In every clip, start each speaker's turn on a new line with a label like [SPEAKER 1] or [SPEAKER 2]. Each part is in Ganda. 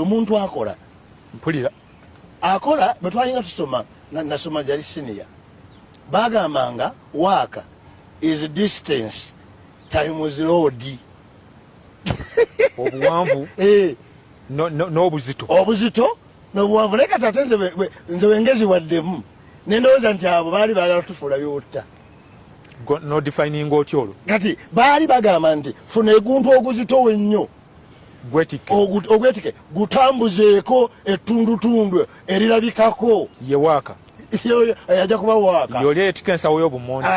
[SPEAKER 1] Omuntu akola.
[SPEAKER 2] Mpulira.
[SPEAKER 1] Akola bwe twalinga tusoma, nasoma jali senior. Bagambanga work is distance times load.
[SPEAKER 2] Obuwanvu. N'obuzito.
[SPEAKER 1] Obuzito n'obuwanvu, naye kati ate nze wengezi waddemu ne ndowooza nti abo baali baagala tufuula biwutta.
[SPEAKER 2] No defining otya olwo?
[SPEAKER 1] Kati baali bagamba nti funa eguntu oguzitowa ennyo ogwetike gutambuzeeko ettundutundu erirabikako.
[SPEAKER 2] Ye waaka.
[SPEAKER 1] Ajja kuba waaka.
[SPEAKER 2] Yoli eyetika ensawo y'obumonde.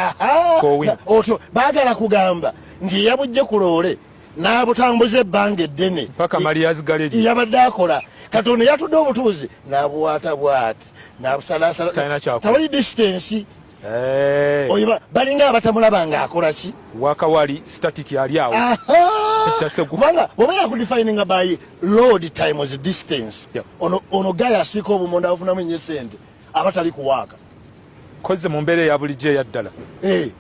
[SPEAKER 1] Otyo baagala kugamba nti yabujje ku loole n'abutambuza ebbanga eddene
[SPEAKER 2] paka Maria's Gallery
[SPEAKER 1] yabadde akola. Katonda yatudde obutuuzi n'abuwaata bwati n'abusalasala, tewali distance. Oyo balinga abatamulaba ng'akola ki?
[SPEAKER 2] Waka wali static, ali awo.
[SPEAKER 1] Kubanga oba yakudefininga by load times distance, ono gaya asiika obumonde abufunamu ennyo sente aba tali kuwaaka.
[SPEAKER 2] Koze mu mbeera eya bulijjo eya ddala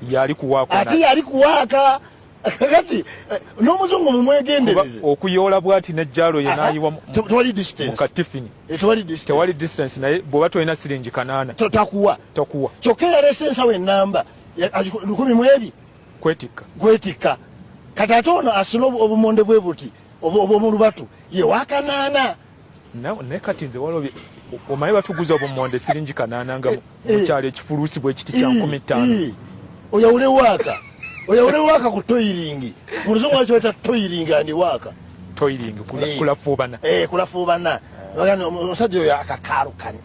[SPEAKER 2] yali kuwaaka.
[SPEAKER 1] Ate yali kuwaaka. Kati n'omuzungu mumwegendereze.
[SPEAKER 2] Okuyoola bwati nejjalo ye n'ayiwa.
[SPEAKER 1] Tewali distance.
[SPEAKER 2] Mu katifini.
[SPEAKER 1] Tewali distance.
[SPEAKER 2] Tewali distance, naye bw'oba tolina siringi 800
[SPEAKER 1] takuwa.
[SPEAKER 2] Takuwa.
[SPEAKER 1] Kyokka yaleese ensawo enamba 10 mu ebi
[SPEAKER 2] kwetikka.
[SPEAKER 1] Kwetikka. Kati ate ono asina obumonde bwe buti obw'omu lubatu ye wakanaana.
[SPEAKER 2] Naye kati nze waliwo omanyi batuguza obumonde siringi 800 nga mukyalo ekifuluusi bwe kiti kya 5000.
[SPEAKER 1] Oyawule waaka, oyawule waaka ku toiling. Mu luzungu lwaki bayita toiling and work?
[SPEAKER 2] Toiling kulafuubana.
[SPEAKER 1] Kulafuubana. Omusajja oyo akakaalukanye.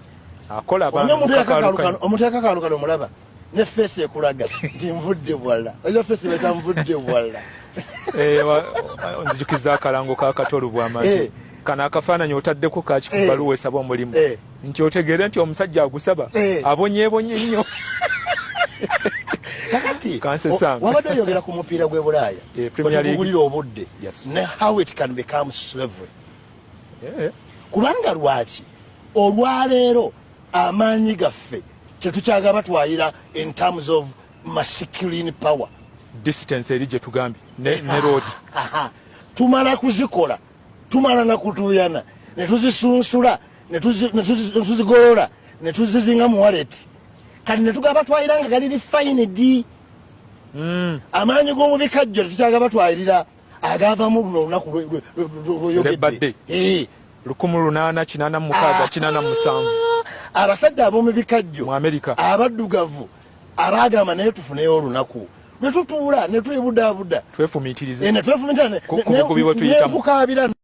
[SPEAKER 2] Akola.
[SPEAKER 1] Omuntu yakakaalukana omulaba ne face ekulaga nti nvudde bwala. Oyo face baita nvudde bwala.
[SPEAKER 2] Nzijukiza akalango ka Katolu bwama nti kano akafaananyi otaddeko kaki ku bbaluwa esaba omulimu, nti otegeere nti omusajja agusaba abonyeebonye nnyo.
[SPEAKER 1] Kakati wabadde oyogera ku mupiira gw'e Bulaaya wetugulira obudde ne how it can become slavery, kubanga lwaki olwaleero amaanyi gaffe tetukyaga batwalira in terms of masculine power?
[SPEAKER 2] Distance eri gye tugambye ne load.
[SPEAKER 1] Tumala kuzikola, tumala nakutuyana, netuzisunsula, netuzigolola, netuzizinga mu wallet. Kati netugaba batwalira nga gali refined. Amaanyi g'omu bikajjo tetukyaga batwalira agavamu luno olunaku lwoyogedde.
[SPEAKER 2] 1886, 87.
[SPEAKER 1] Abasajja ab'omu bikajjo
[SPEAKER 2] mu Amerika,
[SPEAKER 1] abaddugavu abagamba naye tufuneyo olunaku lwe tutuula ne twebudaabuda.
[SPEAKER 2] Twefumiitirize.
[SPEAKER 1] Netwefumiitiriza.
[SPEAKER 2] Ku bugubi bwe tuyitamu.
[SPEAKER 1] Nekukaabira.